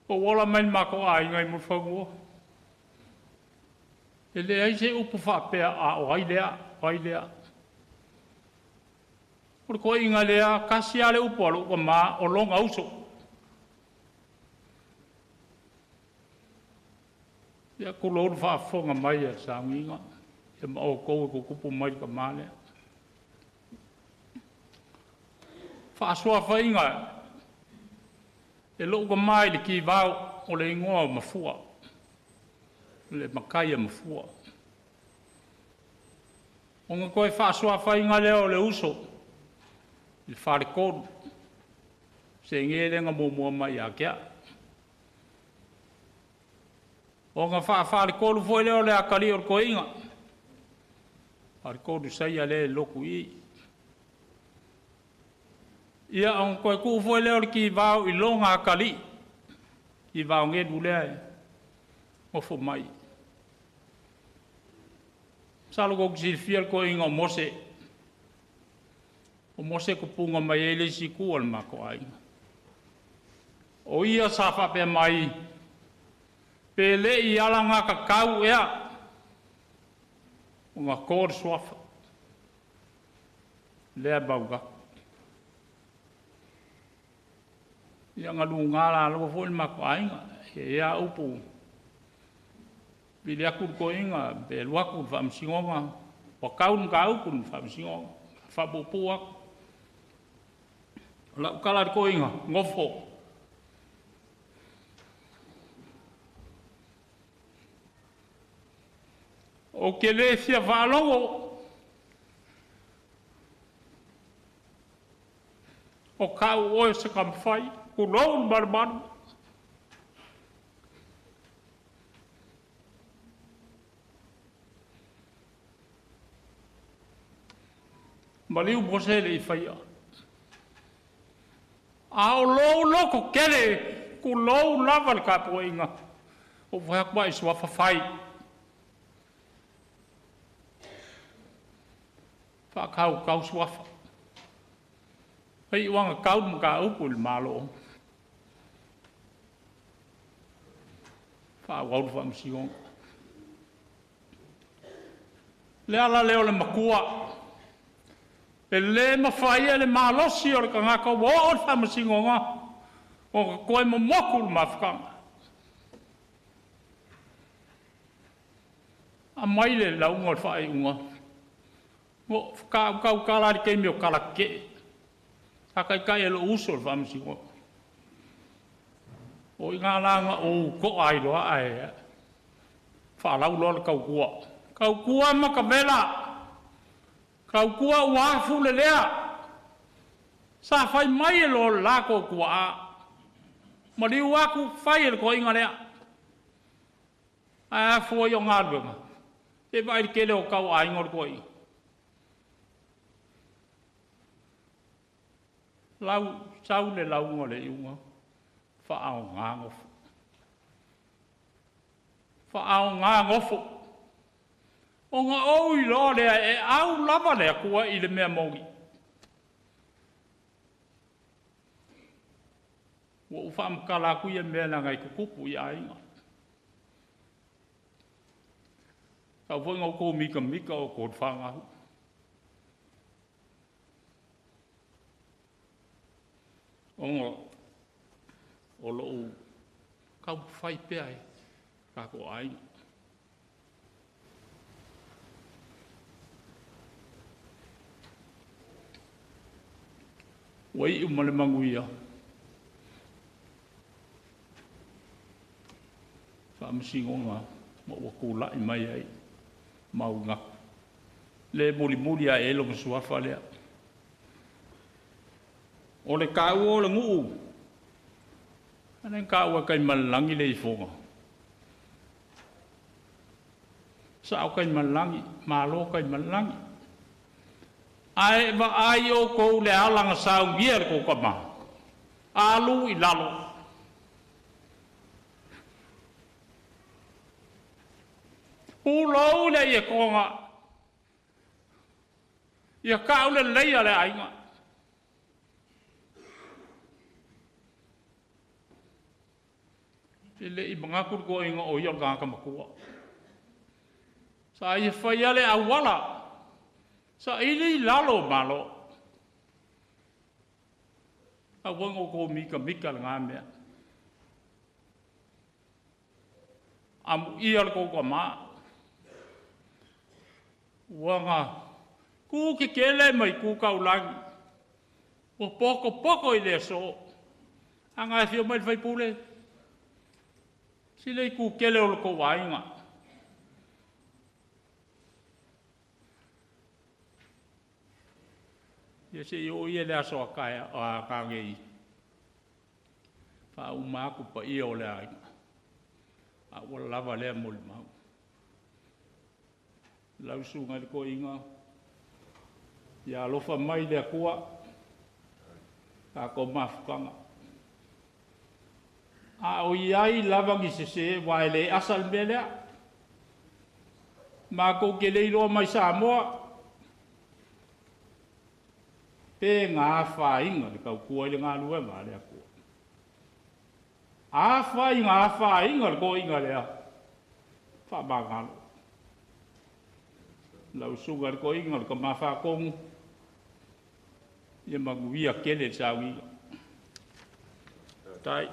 Ou ola mai le matou aiga i Mulifanua. E leai se upu faapea a o ai lea, o ai lea. O le toeaina lea, tasi lava le upu a lou tama, o lona uso. Ia tulou le faafofoga mai a le sauniga ia ma outou e tutupu mai i le tama lea. Faasuafaina e lou tama i le Tivao, o le igoa o Mafua, le matai a Mafua. Ona toe faasuafaina lea o le uso i le Faletolu, sege lea na muamua mai ia te au. Ona faa-faletolu foi lea o le atalii o le toeaina, faletolu saia lea e lotu i i. Ia ona toe tuu foi lea o le Tivao i lona atalii, Tivaogelu lea e nofo mai. Masalo tou te silafia le toeaina o Mose. O Mose e tupuga mai ai le isi itu o le matou aiga. O ia sa faapea mai, pe le i alagatatau ea ona to le suafa lea e mauga. Ia na luga laloa foi le matou aiga. E i ai lava upu, vili atu le toeaina pe alu atu i le faamasinoga, ua tau le mataupu i le faamasinoga, faapuupuu atu. O lau tala i le toeaina, nofo. Ou te le fia faalogo o tau oe o se tamafai, tulou le malumalu. Maliu Mose e le i faia. A o lou loto tele, tulou lava le tapuaiga, ua ou fai atu a i suafa fai. Faatautau suafa. E iu lava ina tau le mataupu i le Malo, faaauau le faamasinoga. O le ala lea o le matua, e le mafai e le malosi o le tagata ua oo i le faamasinoga ona toe momotu le mafutaga. Aumai le lauga o le faaiuga, faatoa ou tautala lava i le taimi o tala tetee. Sa taitai e lou uso le faamasinoga. O i ina la na ou to'a ai loa ae faalau loa le tautua. Tautua matavela, tautua ua afulelea. Sa fai mai e lo latou tuaa, maliu atu fai e le toeaina lea. Ae a fua i o galuega? Se i vaai i le tele o tauaiga o le toeaina. Lau, sau le lauga o le iuga, faaaoga nofo. Faaaoga nofo. Ona ou iloa lea e au lava le Atua i le mea moni. Ua ou faamatala atu ia mea leaga e tutupu i aiga. Tau foi ina outou mitamita outou le fanau. Ona o lou taumafai pea e tatou aiga. Ua iu ma le manuia faamasinoga ma ua tulai mai ai mauga. Le mulimuli ae ai lona suafa lea. O le taua o le nuu, a lea na taua e Taimalelagi le ifoga. Sao Taimalelagi, malo Taimalelagi. Ae vaai outou i le ala na saunia e le tou tama, alu i lalo. Pulou le ietoga, ia tauleleia le aiga. E le'i manatu le toeaina o ia o le tagata matua. Sa ia faia le auala, saili i lalo o Malo. Aua ne i outou mitamita i lena mea. Amuia le tou tama, ua na tu tetele ma itu taulagi, ua potopoto i le aso. A na e afio mai le sui usufono, sili itu tele o le tou aiga. Ia se i oo ia i le aso a tae faauma atu paia o le aiga, a ua lava lea molimau. Lau susuga i le toeaina, ia alofa mai le Atua tatou mafutaga. A o i ai lava ni sese, aua e le asa le mea lea. Matou te le iloa mai Samoa, pe na afaina le tautua i le galuega a le Atua. Afai na afaina le toeaina lea, faamagalo. Lau susuga i le toeaina o le tama faatonu, ia manuia tele le sauniga. Tai.